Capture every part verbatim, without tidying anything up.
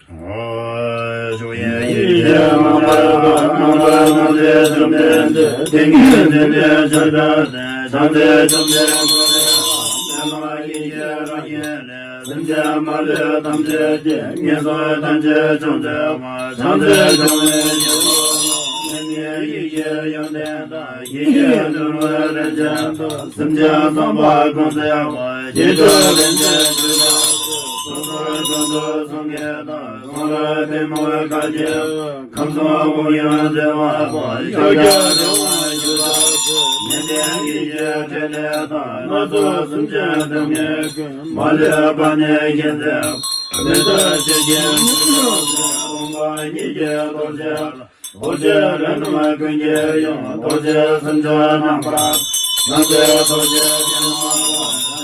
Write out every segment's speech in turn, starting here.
ཨོ། ཞུ་ཡི་ཡི་ཡི་མ་པ་ར་པ་མ་པ་ར་མ་ཏེ་བཅོམ་ལྡན་འདས་ཏིང་ངེ་འཛིན་ཏེ་ཕྱག་རྒྱ་ཏེ་ཕྱག་འཚལ་བཅོམ་ལྡན་འདས་ཀྱི་ལ་ཡི་གེ་རང་བཞིན་ལས། སེམས་ཅན་མ་ལུས་ཐམས་ཅད་ཀྱི། ངན་སོང་ཐམས་ཅད་བྱང་བདག་མ། བྱང་སེམས་སྐྱོང་བའི་རྒྱལ་པོ། མི་མི་ཡི་གེ་ཡོན་ཏན་དང་། ཡི་གེ་འབྱུང་བའི་རིན་ཆེན་དང་། སེམས་ཅན་ཚངས་པ་གང་བསྩལ་བ། ཞིང་དུ་རིན་ཆེན་འབྱུང་བའི་ཚོགས། སོ་སོར་ཀུན་ཏུ་སངས་རྒྱས་དང་། གང་ལ་པདྨོ་དཀར་རྒྱན། ཁམས་གསུམ་དབུགས་དབྱུང་བྱེད་པ་དང་། ཕྱག་རྒྱ་རིང་བ་བཞུགས་པ་དང་། མི་ལྡན་ཡི་གེ་ཕྲིན་ལས་དང་། སྣ་ཚོགས་སེམས་ཅན་སྡུག་བསྔལ་ཀུན། མ་ལུས་པ་ནི་ཞི་མཛད་པ། མི་ལྟ་ཕྱིར་འགྱུར་མི་སྐྱོ་བ། སྟོང་པ་ཉིད་ཀྱི་རྡོ་རྗེ་ལ། རྡོ་རྗེ་རིགས་རྣམས་ཀུན་གྱི་དབྱིངས། རྡོ་རྗེ་སེམས་མཆོག་རྣམ་པར་དག། བྱང་སེམས་རྡོ་རྗེ་ཆེན་པོ་ལ།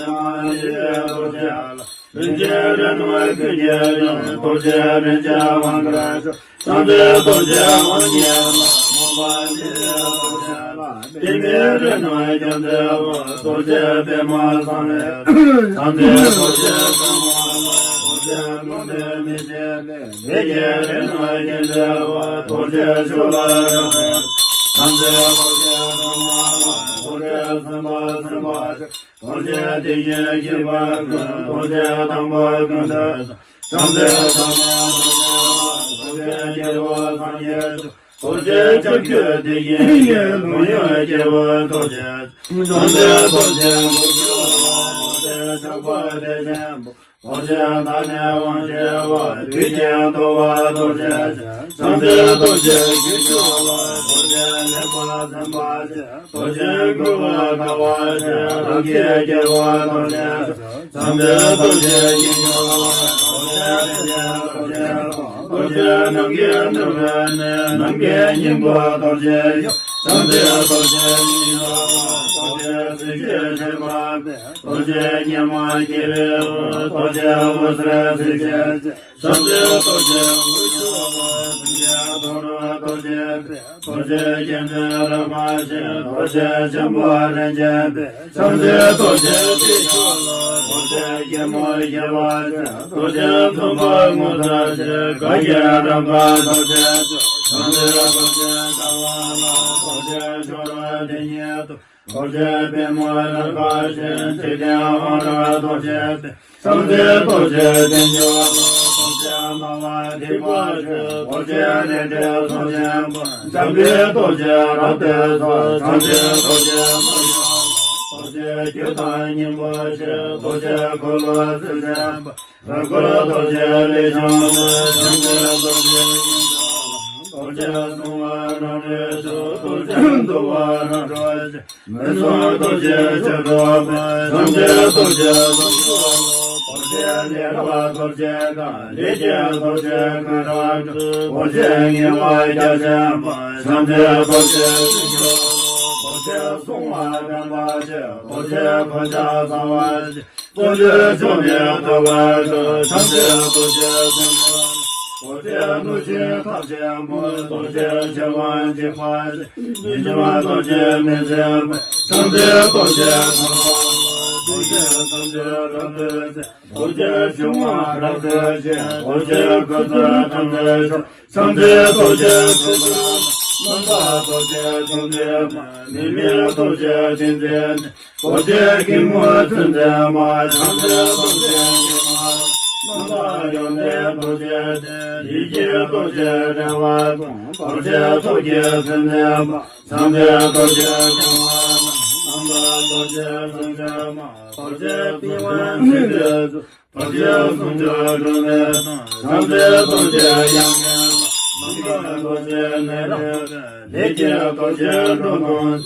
བྱང་ཉིད་ཀྱི་རྡོ་རྗེ་ལ། རིན་ཆེན་རིགས་རྣམས་ཀུན་གྱི་དབྱིངས། རྡོ་རྗེ་རིན་ཆེན་དབང་གྲགས་ཤོག། བྱང་སེམས་རྡོ་རྗེ་དབང་ཉིད་ལ། མོས་པ་ཉིད་ཀྱི་རྡོ་རྗེ་ལ། པདྨའི་རིགས་རྣམས་ཀུན་གྱི་དབང་། རྡོ་རྗེ་པདྨ་བཟང་པོ་ལ། བྱང་སེམས་རྡོ་རྗེ་བཟང་པོ་ལ། རྡོ་རྗེ་ཀུན་ཏུ་མི་ཕྱིན་པའི། ལས་ཀྱི་རིགས་རྣམས་ཀུན་གྱི་དབང་། རྡོ་རྗེ་ཕྱོགས་ལ་རབ་བརྟན། བྱང་སེམས་རྡོ་རྗེ་དྭངས་མ་ལ། རྡོ་རྗེ་སེམས་དཔའ་སེམས་དཔའ་ཆེ། རྡོ་རྗེ་དེ་བཞིན་གཤེགས་པ་ཀུན། རྡོ་རྗེ་དམ་པ་ཀུན་ཏུ་བཟང་། བྱང་སེམས་དྭངས་མ་རྡོ་རྗེ་ལ། རྡོ་རྗེ་སྐྱེས་བུ་སངས་རྒྱས་མཆོག། རྡོ་རྗེ་ལྕགས་ཀྱུ་དེ་བཞིན་གཤེགས། ལོངས་སྤྱོད་སྐྱེས་བུ་རྡོ་རྗེ། བྱང་སེམས་རྡོ་རྗེ་དགུག་གྱུར་པ། རྡོ་རྗེ་ཆགས་པ་དེ་ཆེན་པོ། རྡོ་རྗེ་བདག་ནི་དབང་ཆེ་བ། དུས་གཅིག་ཏུ་བ་རྡོ་རྗེ་ཆེ། བྱང་སེམས་རྡོ་རྗེ་རྒྱུད་གྱུར་པ། རྡོ་རྗེ་ལེགས་པར་སེམས་དཔའ་ཆེ། རྡོ་རྗེ་མགུལ་པ་དགའ་བ་ཆེ། རང་གི་སྐྱེ་བོ་རྡོ་རྗེ་ཆེ། བྱང་སེམས་རྡོ་རྗེ་ཡིད་གྱུར་པ། རྡོ་རྗེ་ལས་ཅན་རྡོ་རྗེ་དང་། རྡོ་རྗེ་ནམ་མཁའི་ནུབ་ནས། ནམ་མཁའི་སྙིང་པོ་རྡོ་རྗེ་ཡུལ། བྱང་སེམས་རྡོ་རྗེ་ཡིད་གྱུར་པ། རྡོ་རྗེ་སྲིད་ཞིའི་ཁྱད་པར་མེད། རྡོ་རྗེ་སྙེ་མ་སྐྱེ་བའི་དབུས། རྡོ་རྗེ་འོད་ཟེར་སྲིད་ཞིའི་རྩེ། བྱང་སེམས་རྡོ་རྗེ་འོད་འཕྲོ་བ། སེམས་ཅན་དོན་དུ་རྡོ་རྗེ་འབད། རྡོ་རྗེ་སྤྱན་ནི་རལ་གྲི་ཆེ། རྡོ་རྗེ་ཆེན་པོ་རིན་ཆེན་ཕུད། བྱང་སེམས་རྡོ་རྗེ་ཐོད་ཕྱོགས་ལ། རྡོ་རྗེ་སྐྱེད་མོས་སྐྱེ་བ་ཆེ། རྡོ་རྗེ་མཚུངས་པ་ངོ་མཚར་ཆེ། དགའ་བཞིན་རབ་དགའ་རྡོ་རྗེ་ཆེ། བྱང་སེམས་རྡོ་རྗེ་དགའ་བ་ལ། རྡོ་རྗེ་ཁྱོད་རང་དེ་ཉིད་དུ། རྡོ་རྗེ་པདྨོ་ལ་དགའ་ཞིང་། ཐིག་ལེ་དབང་རབ་རྡོ་རྗེ་སྟེ། བྱང་སེམས་རྡོ་རྗེ་དལ་འབྱོར་པ། རྡོ་རྗེ་སྨྲ་བ་འདི་སྐད་ཅེས། རྡོ་རྗེ་ལས་འབྲས་ཚོགས་ཆེན་པོ། འཇམ་དཔལ་རྡོ་རྗེ་རབ་ཏུ་ཚོགས། བྱང་སེམས་རྡོ་རྗེ་སྨྲ་བ། རྡོ་རྗེ་རྒྱུ་དང་སྙིང་པོ་ཆེ། རྡོ་རྗེ་འཁོར་ལོ་རྩིབས་ཆེན་པོ། རབ་འཁོར་རྡོ་རྗེ་ལས་བྱུང་བའི། བྱང་སེམས་རྡོ་རྗེ་ཡིན་ཀྱང་། རྡོ་རྗེ་སྲུང་བ་རང་གྲོལ་ཤོག། རྡོ་རྗེ་འདུལ་བ་རང་གྲོལ་ཤོག། མི་སྲུན་རྡོ་རྗེ་ཆོས་སྒྲོན་མ། བྱང་སེམས་རྡོ་རྗེ་སྲུང་སྐྱོབ་པ། རྡོ་རྗེ་ལས་རབ་རྡོ་རྗེ་གང་། ལས་ཀྱི་རྡོ་རྗེ་ཀུན་རབ་ཀྱང་། རྡོ་རྗེ་ངེས་པ་རྒྱ་ཆེན་པོ། བྱང་སེམས་རྡོ་རྗེ་སྲུང་སྐྱོབ་པ། རྡོ་རྗེ་སྲུང་བ་དམ་པ་ཆེ། རྡོ་རྗེ་གོ་ཆ་གསང་བ་ཆེ། རྡོ་རྗེ་ཕྱོགས་ནས་ཐོབ་པར་ཤོག། བྱང་སེམས་རྡོ་རྗེ་སྲུང་སྐྱོབ་པ། རྡོ་རྗེ་གནོད་སྦྱིན་ཐབས་ཆེན་པོ། རྡོ་རྗེ་ཆེ་བ་འཇིགས་པ་ཆེ། ཉེས་སྤྱོད་རྡོ་རྗེ་མི་བཟད་པ། བྱང་སེམས་རྡོ་རྗེ་ཐོབ་པར་ཤོག། རྡོ་རྗེ་ཐམས་ཅད་རབ་ཏུ་ཕྱེ། རྡོ་རྗེ་འབྱུང་བ་རབ་ཏུ་སྐྱེ། རྡོ་རྗེ་སྐུ་གསུང་ཐམས་ཅད་ཤོག། བྱང་སེམས་རྡོ་རྗེ་ཐུགས་སུ་ཆུད། རྣམ་དག་རྡོ་རྗེ་ཐུགས་མཛད་པ། མི་མེད་རྡོ་རྗེ་ཐུགས་མཛད་ནས། རྡོ་རྗེ་སྐྱིལ་མོ་ཀྲུང་བརྩེགས་མ། བྱང་སེམས་རྡོ་རྗེ་སྐྱིལ་མ། རྣམ་དག་ཡོན་ཏན་རྡོ་རྗེ་སྟེ། ཡིད་ཀྱི་རྡོ་རྗེ་ཕྲེང་བ་དང་། རྡོ་རྗེ་ཐུགས་ཀྱི་སེམས་ལྡན་པ། བྱང་སེམས་རྡོ་རྗེ་ཕྲེང་བ་དང་། རྣམ་དག་རྡོ་རྗེ་སེམས་ལྡན་མ། རྡོ་རྗེ་ཏིང་ངེ་འཛིན་པའི་ཚུལ། རྡོ་རྗེ་གསུང་མཆོག་སྒྲོན་མེ་དང་། བྱང་སེམས་རྡོ་རྗེ་དབྱངས་སྙན་མ། རྣམ་དག་རྡོ་རྗེ་ནཻ་རཉྫ་ནཻ། ལས་ཀྱི་རྡོ་རྗེ་འགྲོ་དོན། དོན་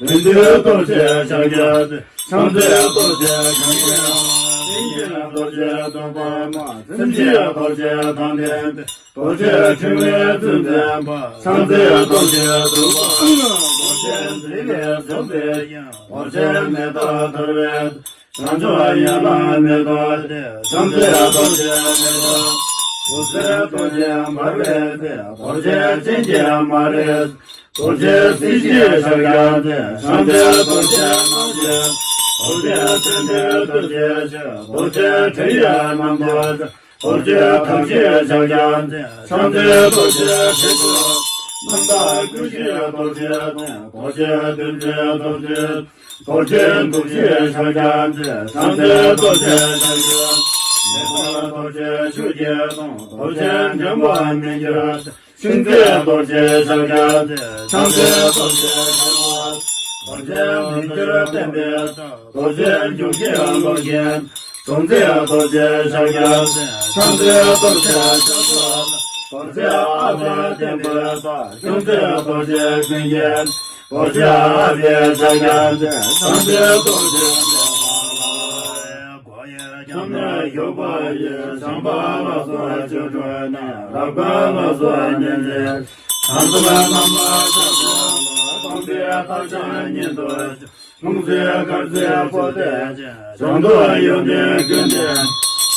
བསྡུའི་རྡོ་རྗེ་ཕྱག་རྒྱ་སྟེ། བྱང་སེམས་རྡོ་རྗེ་གང་ཡིན་པ། དེ་ཉིད་རྡོ་རྗེ་སྟོང་པ་སྨྲ། སེམས་ཀྱི་རྡོ་རྗེ་དང་ལྡན་ཏེ། རྡོ་རྗེ་ཕྲེང་བའི་ཚུལ་འཛིན་པ། བྱང་སེམས་རྡོ་རྗེ་སྟོང་པ་སྨྲ། རྡོ་རྗེ་མཛེས་པའི་ཟེའུ་འབྲུ་བཞིན། རྡོ་རྗེ་མེ་སྟག་འཐོར་བའི་བྱང་ཕྱོགས་ཡན་ལག་མེ་ཏོག་སྟེ། བྱང་སེམས་རྡོ་རྗེ་མེ་ཏོག་འོད་ཟེར་རྡོ་རྗེ་འབར་བའི་ཚེ། རྡོ་རྗེ་སྤྱན་གྱིས་མ་རིག་རྡོ་རྗེ་སྲིད་ཞིའི་ཕྱག་རྒྱ་སྟེ། བྱང་སེམས་རྡོ་རྗེ་རྣམ་བསྒྱིངས། རྡོ་རྗེ་ཙཎྜི་རྡོ་རྗེ་ཆེ། རྡོ་རྗེ་ཁྲི་ཡི་རྣམ་ཐོས་སྲས། རྡོ་རྗེ་ཐམས་ཅད་ཕྱག་རྒྱ་མཚན། ཕྱག་མཚན་རྡོ་རྗེ་ཕྲེང་རྒྱུད། རྣམ་དག་ཀུན་གཞི་རྡོ་རྗེ་ལྡན། རྡོ་རྗེ་བདུད་རྩི་རྡོ་རྗེ། རྡོ་རྗེ་དགུག་བྱེད་ཕྱག་རྒྱ་མཚན། ཕྱག་མཚན་རྡོ་རྗེ་ཕྱག་རྒྱ་མེ་ཏོག་རྡོ་རྗེ་ཆུ་སྐྱེས་དང་། རྡོ་རྗེ་འཇོམས་པ་མི་འགྱུར། ཤིང་རྩེ་རྡོ་རྗེ་ཕྱག་རྒྱ་མཚན། ཕྱག་མཚན་རྡོ་རྗེ་ཕྱག་རྒྱ། རྡོ་རྗེ་མི་འགྱུར་བརྟན་པའི། རྡོ་རྗེ་འཇུག་བྱེད་ལོག་བྱེད། གྲོང་ཁྱེར་རྡོ་རྗེ་ཕྱག་རྒྱ་མཚན། ཕྱག་མཚན་རྡོ་རྗེ་ཕྱག་རྒྱ། རྡོ་རྗེ་ཨ་ཏི་བརྟན་པའི། ཕྱག་མཚན་རྡོ་རྗེ་ཀུན་མཁྱེན། རྡོ་རྗེ་ཨ་ཏི་ཕྱག་རྒྱ་མཚན། ཕྱག་མཚན་རྡོ་རྗེ་ཕྱག་རྒྱ་མཚན། སྐྱབས་གནས་བཞུགས་པ་ཡི། བྱམས་པ་ལ་སོགས་ཆོ་འཕྲུལ་གནས། རབ་དགའ་ལ་སོགས་ཉིན་མཚན། དང་ཚོམ་རྣམ་པར་ཕྱག་འཚལ་ལོ། སྟོང་པའི་ཐབས་ཤིང་ཉིད་དུ། ལྷུང་བཟེད་དཀར་རྩེ་པོ་ཏི་ཅན། བྱང་དུ་ཡོན་ཏན་ཀུན་ལྡན།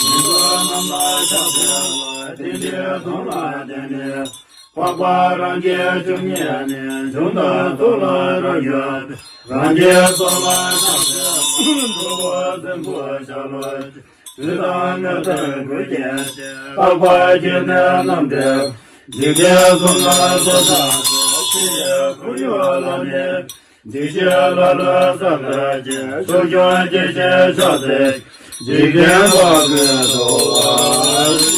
ཉི་ཟླ་རྣམ་པར་ཕྱག་འཚལ་ལོ། རྟེན་འབྲེལ་གསུམ་ལ་བརྟེན་ནས། འཕགས་པ་རང་རྒྱལ་བཅུ་གཉིས་ནས། འབྱུང་ལྡན་ཚོགས་ལ་རབ་བཞུགས། རང་རྒྱལ་སོགས་ལ་ཕྱག་འཚལ་ལོ། གྲུབ་པ་སྲིན་པོ་ཤ་ལོ། དུས་དང་ནམ་མཐའི་འགུལ་རྐྱེན་ཅན། རྟག་པ་སྐྱེ་གནས་རྣམས་བྲལ། འཇིག་རྟེན་གསུམ་ལ་སོགས་པ། ཕྱི་ཡི་ཁོར་ཡུག་ལ་ནི། འཇིགས་བྱེད་ཀླ་ཀློའི་ས་བདག་གིས། ཕྱོགས་སྐྱོང་སྐྱེ་མཆེད་ཕྱག་འཚལ། འཇིག་རྟེན་པ་ཀུན་འདུལ་བ།